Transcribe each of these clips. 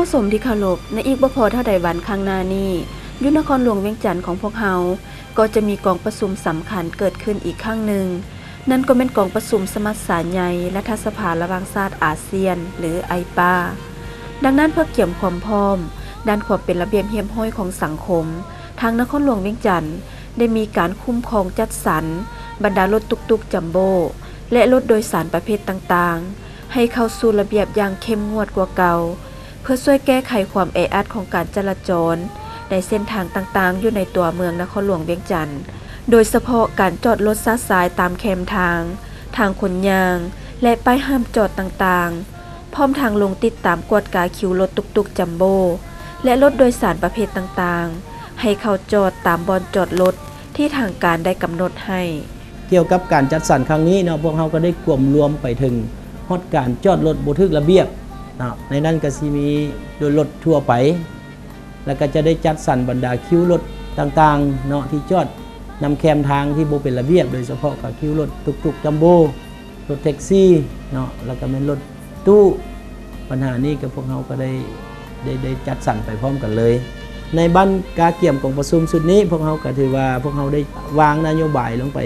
ຜູ້ຊົມທີ່ເຄົາລົບ, ໃນອີກບໍ່ພໍເທົ່າໃດວັນຂ້າງໜ້ານີ້, ຢູ່ນະຄອນຫຼວງວຽງຈັນຂອງພວກເຮົາ ກໍຈະມີກອງປະຊຸມສຳຄັນເກີດຂຶ້ນອີກຄັ້ງໜຶ່ງ, ນັ້ນກໍແມ່ນກອງປະຊຸມສະມັດຊາໃຫຍ່ລັດຖະສະພາລະຫວ່າງຊາດອາຊຽນ ຫຼື ໄອປາ. ດັ່ງນັ້ນ, ເພື່ອກຽມຄວາມພ້ອມດ້ານຄວາມເປັນລະບຽບຮຽບຮ້ອຍຂອງສັງຄົມ, ທາງນະຄອນຫຼວງວຽງຈັນໄດ້ມີການຄຸ້ມຄອງຈັດສັນບັນດາລົດຕຸກໆ ຈຳໂບ້ ແລະ ລົດໂດຍສານປະເພດຕ່າງໆ ໃຫ້ເຂົ້າສູ່ລະບຽບຢ່າງເຂັ້ມງວດກວ່າເກົ່າ, ເພື່ອຊ່ວຍແກ້ໄຂຄວາມແອອັດຂອງການຈະລາຈອນໃນເສັ້ນທາງຕ່າງໆ ຢູ່ໃນຕົວເມືອງນະຄອນຫຼວງວຽງຈັນ, ໂດຍສະເພາະການຈອດລົດຊະຊາຍຕາມແຄມທາງ, ທາງຄົນຍ່າງ ແລະ ປ້າຍຫ້າມຈອດຕ່າງໆ, ພ້ອມທັງລົງຕິດຕາມກວດກາຄິວລົດຕຸກໆ ຈຳໂບ້ ແລະ ລົດໂດຍສານປະເພດຕ່າງໆ ໃຫ້ເຂົ້າຈອດຕາມບ່ອນຈອດລົດທີ່ທາງການໄດ້ກຳນົດໃຫ້. ກ່ຽວກັບການຈັດສັນຄັ້ງນີ້ເນາະ, ພວກເຮົາກໍໄດ້ກວມລວມໄປເຖິງຮອດການຈອດລົດບໍ່ຖືກລະບຽບເນາະ, ໃນນັ້ນກໍຊິມີໂດຍລົດທົ່ວໄປ, ແລ້ວກໍຈະໄດ້ຈັດສັນບັນດາຄິວລົດຕ່າງໆເນາະ ທີ່ຈອດນຳແຄມທາງທີ່ບໍ່ເປັນລະບຽບ, ໂດຍສະເພາະກໍຄິວລົດຕຸກໆ ຈຳໂບ້, ລົດແທັກຊີເນາະ, ແລ້ວກໍແມ່ນລົດຕູ້. ບັນຫານີ້ກໍພວກເຮົາກໍໄດ້ ໄດ້ ໄດ້ຈັດສັນໄປພ້ອມກັນເລີຍ. ໃນບັນກາກຽມກອງປະຊຸມຊຸດນີ້, ພວກເຮົາກໍຖືວ່າພວກເຮົາໄດ້ວາງນະໂຍບາຍລົງໄປ,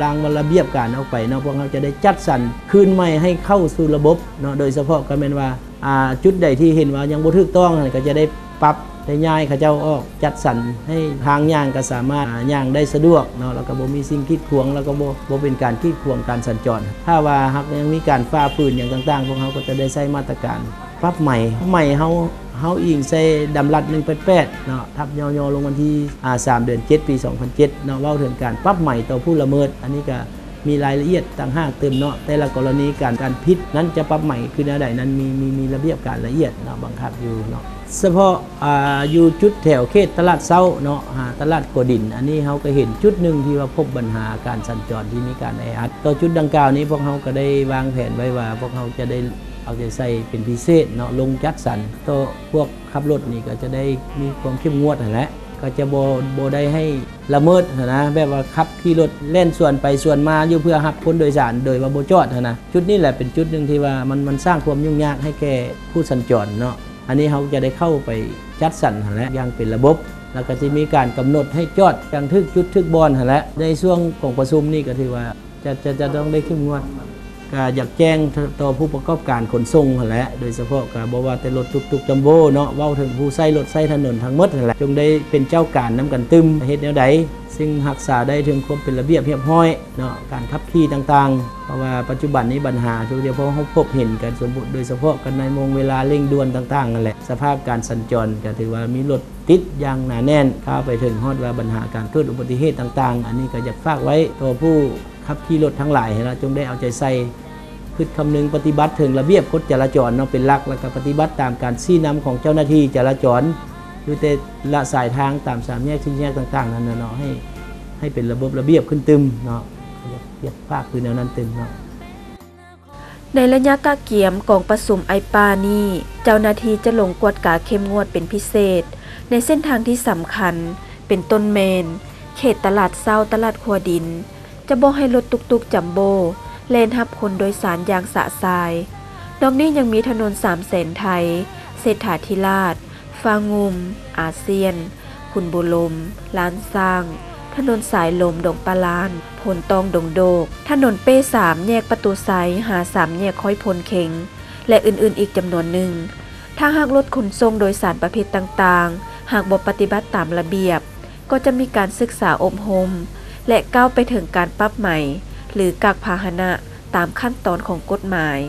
ວາງລະບຽບການອອກໄປເນາະ, ພວກເຮົາຈະໄດ້ຈັດສັນຄືນໃໝ່ໃຫ້ເຂົ້າສູ່ລະບົບເນາະ, ໂດຍສະເພາະກໍແມ່ນວ່າ ອ່າ ຈຸດໃດທີ່ເຫັນວ່າຍັງບໍ່ຖືກຕ້ອງຫັ້ນ ກໍຈະໄດ້ປັບ ໄດ້ຍ້າຍເຂົາເຈົ້າອອກ, ຈັດສັນໃຫ້ທາງຍ່າງກໍສາມາດ ອ່າ ຍ່າງໄດ້ສະດວກເນາະ, ແລ້ວກໍບໍ່ມີສິ່ງກີດຂວາງ, ແລ້ວກໍບໍ່ ບໍ່ເປັນການກີດຂວາງການສັນຈອນ. ຖ້າວ່າຫາກຍັງມີການຝ່າຝືນຫຍັງຕ່າງໆ, ພວກເຮົາກໍຈະໄດ້ໃຊ້ມາດຕະການປັບໃໝ. ໃໝເຮົາ ເຮົາອີງໃສ່ດຳລັດໜຶ່ງແປດແປດເນາະ, ທັບຍໍໆ ລົງວັນທີ ອ່າ ສາມ ເດືອນເຈັດ ປີສອງພັນເຈັດເນາະ, ເວົ້າເຖິງການປັບໃໝຕໍ່ຜູ້ລະເມີດ. ອັນນີ້ກໍ ມີລາຍລະອຽດຕ່າງຫາກຕື່ມເນາະ, ແຕ່ລະກໍລະນີການ ການຜິດນັ້ນຈະປັບໃໝຄືແນວໃດນັ້ນ ມີ ມີ ມີລະບຽບການລະອຽດເນາະ, ບັງຄັບຢູ່ເນາະ. ສະເພາະ ອ່າ ຢູ່ຈຸດແຖວເຂດຕະຫຼາດເຊົ້າເນາະ ຫາຕະຫຼາດຂົວດິນ, ອັນນີ້ເຮົາກໍເຫັນຈຸດໜຶ່ງທີ່ວ່າພົບບັນຫາການສັນຈອນທີ່ມີການແອອັດ. ຕໍ່ຈຸດດັ່ງກ່າວນີ້ ພວກເຮົາກໍໄດ້ວາງແຜນໄວ້ວ່າ ພວກເຮົາຈະໄດ້ເອົາໃຈໃສ່ເປັນພິເສດເນາະ, ລົງຈັດສັນຕໍ່ພວກ ຂັບລົດນີ້ກໍຈະໄດ້ມີຄວາມເຂັ້ມງວດຫັ້ນແຫຼະ, ກໍຈະບໍ່ ບໍ່ໄດ້ໃຫ້ລະເມີດຫັ້ນນະ, ແບບວ່າຂັບຂີ່ລົດແລ່ນສວນໄປສວນມາຢູ່ເພື່ອຮັບຄົນໂດຍສານໂດຍວ່າບໍ່ຈອດຫັ້ນນະ. ຈຸດນີ້ແຫຼະເປັນຈຸດໜຶ່ງທີ່ວ່າມັນ ມັນສ້າງຄວາມຫຍຸ້ງຍາກໃຫ້ແກ່ຜູ້ສັນຈອນເນາະ. ອັນນີ້ເຮົາຈະໄດ້ເຂົ້າໄປຈັດສັນຫັ້ນແຫຼະຢ່າງເປັນລະບົບ, ແລ້ວກໍຈະມີການກຳນົດໃຫ້ຈອດຢ່າງຖືກຈຸດຖືກບ່ອນຫັ້ນແຫຼະ. ໃນຊ່ວງກອງປະຊຸມນີ້ກໍຖືວ່າ ຈະ ຈະ ຈະຕ້ອງໄດ້ເຂັ້ມງວດ, ກະຢາກແຈ້ງຕໍ່ຜູ້ປະກອບການຂົນສົ່ງຫັ້ນແຫຼະ, ໂດຍສະເພາະກະບໍ່ວ່າແຕ່ລົດຕຸກໆ ຈຳໂບ້ເນາະ, ເວົ້າເຖິງຜູ້ໃຊ້ລົດໃຊ້ຖະໜົນທັງໝົດຫັ້ນແຫຼະ, ຈົ່ງໄດ້ເປັນເຈົ້າການນຳກັນຕື່ມ, ເຮັດແນວໃດຈຶ່ງຮັກສາໄດ້ເຖິງຄວາມເປັນລະບຽບຮຽບຮ້ອຍເນາະ, ການຂັບຂີ່ຕ່າງໆ. ເພາະວ່າປັດຈຸບັນນີ້ບັນຫາທີ່ພວກເຮົາພົບເຫັນກັນ, ສົມມຸດໂດຍສະເພາະກັນໃນໂມງເວລາເລັ່ງດ່ວນຕ່າງໆນັ້ນແຫຼະ, ສະພາບການສັນຈອນກະຖືວ່າມີລົດຕິດຢ່າງໜາແໜ້ນ, ພາໄປເຖິງຮອດວ່າບັນຫາການເກີດອຸບັດຕິເຫດຕ່າງໆ. ອັນນີ້ກະຢາກຝາກໄວ້ຕໍ່ຜູ້ ຂັບຂີ່ລົດທັງຫຼາຍຫັ້ນລະ, ຈົ່ງໄດ້ເອົາໃຈໃສ່, ຄິດຄຳນຶງ, ປະຕິບັດເຖິງລະບຽບກົດຈະລາຈອນເນາະ ເປັນຫຼັກ, ແລ້ວກໍປະຕິບັດຕາມການຊີ້ນຳຂອງເຈົ້າໜ້າທີ່ຈະລາຈອນ ຢູ່ແຕ່ລະສາຍທາງຕາມສາມແຍກ ສີ່ແຍກຕ່າງໆນັ້ນນະເນາະ, ໃຫ້ ໃຫ້ເປັນລະບົບລະບຽບຂຶ້ນຕື່ມເນາະ. ຢາກ ຢາກຝາກຄືແນວນັ້ນຕື່ມເນາະ. ໃນໄລຍະກະກຽມກອງປະຊຸມໄອປານີ້, ເຈົ້າໜ້າທີ່ຈະລົງກວດກາເຂັ້ມງວດເປັນພິເສດ ໃນເສັ້ນທາງທີ່ສຳຄັນ ເປັນຕົ້ນແມ່ນ ເຂດຕະຫຼາດເຊົ້າ, ຕະຫຼາດຂົວດິນ, ຈະບໍ່ໃຫ້ລົດຕຸກໆ ຈຳໂບ້ແລ່ນຮັບຄົນໂດຍສານຢ່າງຊະຊາຍ. ນອກນີ້ຍັງມີຖະໜົນສາມແສນໄທ, ເສດຖາທິລາດ, ຟ້າງຸ່ມ, ອາຊຽນ, ຂຸນບູລົມ, ລ້ານຊ້າງ, ຖະໜົນສາຍລົມ ດົງປາລານ, ໂພນຕ້ອງ ດົງໂດກ, ຖະໜົນເປ້ສາມ ແຍກປະຕູໄຊ ຫາສາມແຍກຄ້ອຍໂພນເຄັງ ແລະ ອື່ນໆອີກຈຳນວນໜຶ່ງ. ຖ້າຫາກລົດຂົນສົ່ງໂດຍສານປະເພດຕ່າງໆ ຫາກບໍ່ປະຕິບັດຕາມລະບຽບ, ກໍຈະມີການສຶກສາອົບຮົມ ແລະ ກ້າວໄປເຖິງການປັບໃໝ ຫຼື ກັກພາຫະນະຕາມຂັ້ນຕອນຂອງກົດໝາຍ.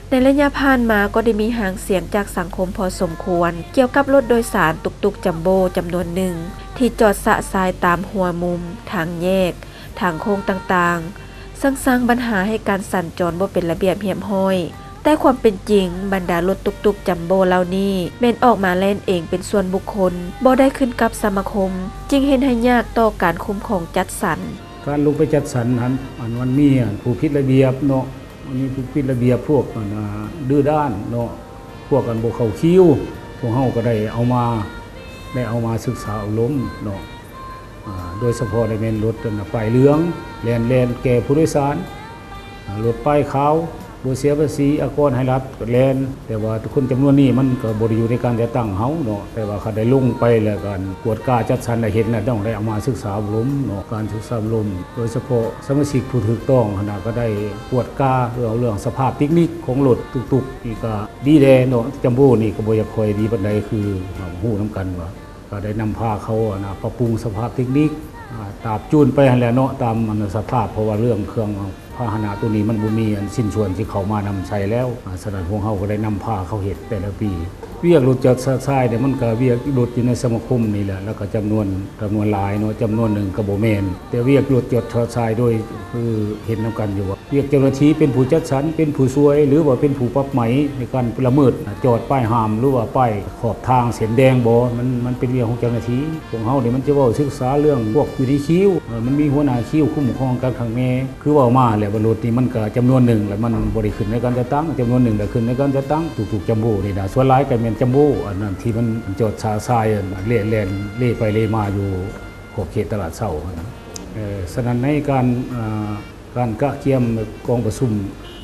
ໃນໄລຍະຜ່ານມາກໍໄດ້ມີຫາງສຽງຈາກສັງຄົມພໍສົມຄວນ ກ່ຽວກັບລົດໂດຍສານຕຸກໆ ຈຳໂບ້ ຈຳນວນໜຶ່ງ ທີ່ຈອດຊະຊາຍຕາມຫົວມຸມ, ທາງແຍກ, ທາງໂຄ້ງຕ່າງໆ, ເຊິ່ງສ້າງບັນຫາໃຫ້ການສັນຈອນບໍ່ເປັນລະບຽບຮຽບຮ້ອຍ. ແຕ່ຄວາມເປັນຈິງ, ບັນດາລົດຕຸກໆ ຈຳໂບ້ເຫຼົ່ານີ້ ແມ່ນອອກມາແລ່ນເອງເປັນສ່ວນບຸກຄົນ, ບໍ່ໄດ້ຂຶ້ນກັບສະມາຄົມ, ຈຶ່ງເຮັດໃຫ້ຍາກຕໍ່ການຄຸ້ມຄອງຈັດສັນ. ການລົງໄປຈັດສັນຫັ້ນ, ອັນ ມັນມີ ອັນ ຜູ້ຜິດລະບຽບເນາະ, ມັນມີຜູ້ຜິດລະບຽບ, ພວກ ອັນ ດື້ດ້ານເນາະ, ພວກ ອັນ ບໍ່ເຂົ້າຄິວ, ພວກເຮົາກໍໄດ້ເອົາມາ, ໄດ້ເອົາມາສຶກສາອົບຮົມເນາະ. ອ່າ ໂດຍສະເພາະໄດ້ແມ່ນລົດ ອັນ ປ້າຍເຫຼືອງ ແລ່ນ ແລ່ນແກ່ຜູ້ໂດຍສານ, ອ່າ ລົດປ້າຍຂາວ ບໍ່ເສຍພາສີອາກອນໃຫ້ລັດກໍແລ່ນ, ແຕ່ວ່າຄົນຈຳນວນນີ້ມັນກໍບໍ່ໄດ້ຢູ່ໃນການຈັດຕັ້ງເຮົາເນາະ, ແຕ່ວ່າຄັນໄດ້ລົງໄປແລ້ວກໍກວດກາຈັດສັນໄດ້ເຫັນແລ້ວ ຕ້ອງໄດ້ເອົາມາສຶກສາອົບຮົມເນາະ, ການສຶກສາອົບຮົມ ໂດຍສະເພາະສະມາຊິກຜູ້ຖືກຕ້ອງຫັ້ນນະ ກໍໄດ້ກວດກາເລື່ອງ ເລື່ອງສະພາບເຕັກນິກຂອງລົດຕຸກໆ ນີ້ກໍດີແດ່ເນາະ. ຈຳໂບ້ນີ້ກໍບໍ່ຢາກຄ່ອຍດີປານໃດ ຄືຮູ້ນຳກັນວ່າ ກໍໄດ້ນຳພາເຂົາ ອັນນະ ປັບປຸງສະພາບເຕັກນິກ ອາ ຕາບຈູນໄປຫັ້ນແຫຼະເນາະ ຕາມ ອັນນະ ສະພາບ, ເພາະວ່າເລື່ອງເຄື່ອງພາຫະນະໂຕນີ້ມັນບໍ່ມີ ອັນ ຊິ້ນສ່ວນທີ່ເຂົ້າມານຳໃຊ້ແລ້ວ. ອາ ສະນັ້ນພວກເຮົາກໍໄດ້ນຳພາເຂົາເຮັດແຕ່ລະປີ. ວຽກລົດຈອດຊະຊາຍນີ້ ມັນກໍວຽກລົດຢູ່ໃນສະມາຄົມນີ້ແຫຼະ ແລ້ວກໍຈຳນວນ ຈຳນວນຫຼາຍເນາະ, ຈຳນວນໜຶ່ງກໍບໍ່ແມ່ນ. ແຕ່ວຽກລົດຈອດຊະຊາຍໂດຍ ຄືເຫັນນຳກັນຢູ່ວ່າ ວຽກເຈົ້າໜ້າທີ່ເປັນຜູ້ຈັດສັນ ເປັນຜູ້ຊ່ວຍ ຫຼືວ່າເປັນຜູ້ປັບໃໝໃນການລະເມີດ ອາ ຈອດປ້າຍຫ້າມ ຫຼືວ່າປ້າຍຂອບທາງເສັ້ນແດງບໍ ມັນ ມັນເປັນວຽກຂອງເຈົ້າໜ້າທີ່. ພວກເຮົານີ້ມັນຈະເວົ້າສຶກສາເລື່ອງພວກຢູ່ໃນຄິວ ເອີ ມັນມີຫົວໜ້າຄິວຄຸ້ມຄອງການຂັງແນ່. ຄືເວົ້າມາແຫຼະວ່າລົດນີ້ມັນກະຈຳນວນໜຶ່ງ ແລະມັນບໍ່ໄດ້ຂຶ້ນໃນການຈັດຕັ້ງ, ຈຳນວນໜຶ່ງລະຂຶ້ນໃນການຈັດຕັ້ງ. ທຸກໆຈຳໂບ້ນີ້ນະ ສ່ວນຫຼາຍກະແມ່ນຈຳໂບ້ອັນນັ້ນທີ່ມັນຈອດຊະຊາຍ ອັນເລ ແລ່ນເລໄປເລມາຢູ່ຂອບເຂດຕະຫຼາດເຊົ້າຫັ້ນນະ. ເອີ ສະນັ້ນໃນການ ອາ ການກະກຽມກອງປະຊຸມ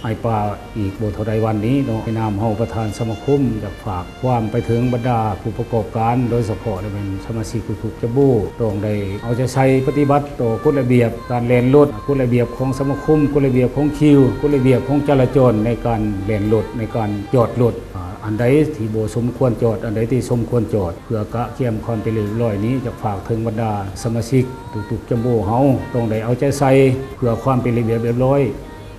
ໄອປາ ອີກບໍ່ເທົ່າໃດວັນນີ້ເນາະ, ໃນນາມເຮົາປະທານສະມາຄົມ ຢາກຝາກຄວາມໄປເຖິງບັນດາຜູ້ປະກອບການ ໂດຍສະເພາະແມ່ນສະມາຊິກທຸກໆຈຳໂບ້ ຕ້ອງໄດ້ເອົາໃຈໃສ່ປະຕິບັດຕໍ່ກົດລະບຽບການແລ່ນລົດ, ກົດລະບຽບຂອງສະມາຄົມ, ກົດລະບຽບຂອງຄິວ, ກົດລະບຽບຂອງຈະລາຈອນໃນການແລ່ນລົດ, ໃນການຈອດລົດ. ອາ ອັນໃດທີ່ບໍ່ສົມຄວນຈອດ, ອັນໃດທີ່ສົມຄວນຈອດ, ເພື່ອກະກຽມຄວາມເປັນລຽບຮ້ອຍນີ້ ຢາກຝາກເຖິງບັນດາສະມາຊິກທຸກໆຈຳໂບ້ເຮົາ ຕ້ອງໄດ້ເອົາໃຈໃສ່ເພື່ອຄວາມເປັນລະບຽບລຽບຮ້ອຍ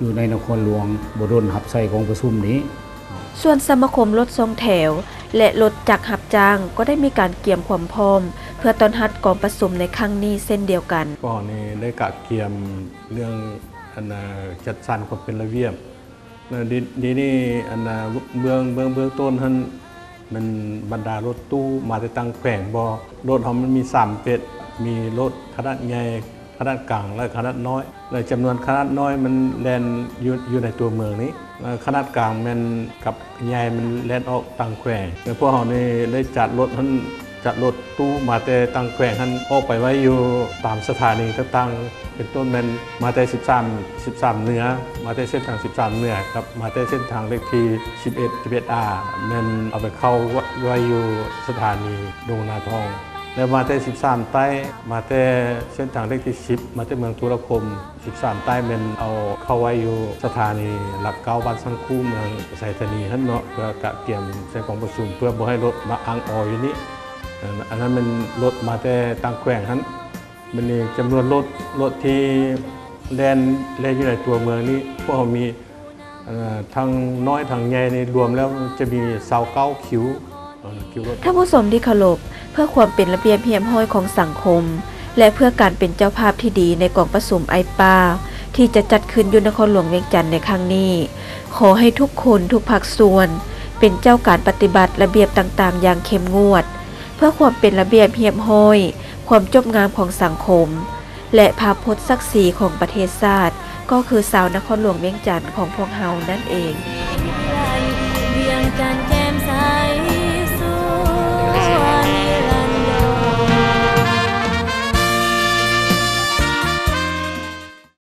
ຢູ່ໃນນະຄອນຫຼວງ. ບໍ່ດົນຮັບໃຊ້ກອງປະຊຸມນີ້. ສ່ວນສະມາຄົມລົດສອງແຖວ ແລະ ລົດຈັກຮັບຈ້າງ ກໍໄດ້ມີການກຽມຄວາມພ້ອມ ເພື່ອຕ້ອນຮັບກອງປະຊຸມໃນຄັ້ງນີ້ເຊັ່ນດຽວກັນ. ພວກເຮົານີ້ໄດ້ກະກຽມເລື່ອງ ອັນ ຈັດສັນຄວາມເປັນລະບຽບ ແລ້ວດຽວນີ້ ອັນນະ ເບື້ອງ ເບື້ອງ ເບື້ອງຕົ້ນຫັ້ນ ແມ່ນບັນດາລົດຕູ້ມາແຕ່ຕ່າງແຂວງບໍ, ລົດເຮົາມັນມີສາມປະເພດ, ມີລົດຂະໜາດໃຫຍ່, ຂະໜາດກາງ ແລະ ຂະໜາດນ້ອຍ. ແລະ ຈຳນວນຂະໜາດນ້ອຍມັນແລ່ນຢູ່ ຢູ່ໃນຕົວເມືອງນີ້, ແລະ ຂະໜາດກາງແມ່ນ ກັບໃຫຍ່ມັນແລ່ນອອກຕ່າງແຂວງ. ແລະ ພວກເຮົານີ້ໄດ້ຈັດລົດຫັ້ນ ຈັດລົດຕູ້ມາແຕ່ຕ່າງແຂວງຫັ້ນອອກໄປໄວ້ຢູ່ຕາມສະຖານີຕ່າງໆ ເປັນຕົ້ນແມ່ນມາແຕ່ສິບສາມ ສິບສາມເໜືອ ມາແຕ່ເສັ້ນທາງສິບສາມເໜືອ ກັບມາແຕ່ເສັ້ນທາງເລກທີສິບເອັດ ສິບເອັດອາ ແມ່ນເອົາໄປເຂົ້າໄວ້ຢູ່ສະຖານີດົງນາທອງ ແລະ ມາແຕ່ສິບສາມໃຕ້ ມາແຕ່ເສັ້ນທາງເລກທີສິບ ມາແຕ່ເມືອງທຸລະຄົມ ສິບສາມໃຕ້ແມ່ນເອົາເຂົ້າໄວ້ຢູ່ສະຖານີຫຼັກເກົ້າ ບ້ານສັນຄູ ເມືອງໄຊທານີຫັ້ນເນາະ ເພື່ອກະກຽມໃສ່ກອງປະຊຸມ ເພື່ອບໍ່ໃຫ້ລົດມາອ້າງອໍຢູ່ນີ້. ອັນ ອັນນັ້ນແມ່ນລົດມາແຕ່ຕ່າງແຂວງຫັ້ນ. ບັດນີ້ຈຳນວນລົດ ລົດທີ່ແລ່ນ ແລ່ນຢູ່ໃນຕົວເມືອງນີ້ ພວກເຮົາມີ ເອີ ທັງນ້ອຍທັງໃຫຍ່ນີ້ລວມແລ້ວຈະມີຊາວເກົ້າຄິວ ເອີ ຄິວລົດ. ທ່ານຜູ້ຊົມທີ່ເຄົາລົບ, ເພື່ອຄວາມເປັນລະບຽບຮຽບຮ້ອຍຂອງສັງຄົມ ແລະ ເພື່ອການເປັນເຈົ້າພາບທີ່ດີໃນກອງປະຊຸມໄອປາ ທີ່ຈະຈັດຂຶ້ນຢູ່ນະຄອນຫຼວງວຽງຈັນໃນຄັ້ງນີ້, ຂໍໃຫ້ທຸກຄົນ ທຸກພາກສ່ວນ ເປັນເຈົ້າການປະຕິບັດລະບຽບຕ່າງໆຢ່າງເຂັ້ມງວດ ເພື່ອຄວາມເປັນລະບຽບຮຽບຮ້ອຍ, ຄວາມຈົບງາມຂອງສັງຄົມ ແລະ ພາພົດສັກສີຂອງປະເທດຊາດ ກໍຄືຊາວນະຄອນຫຼວງວຽງຈັນຂອງພວກເຮົານັ້ນເອງ.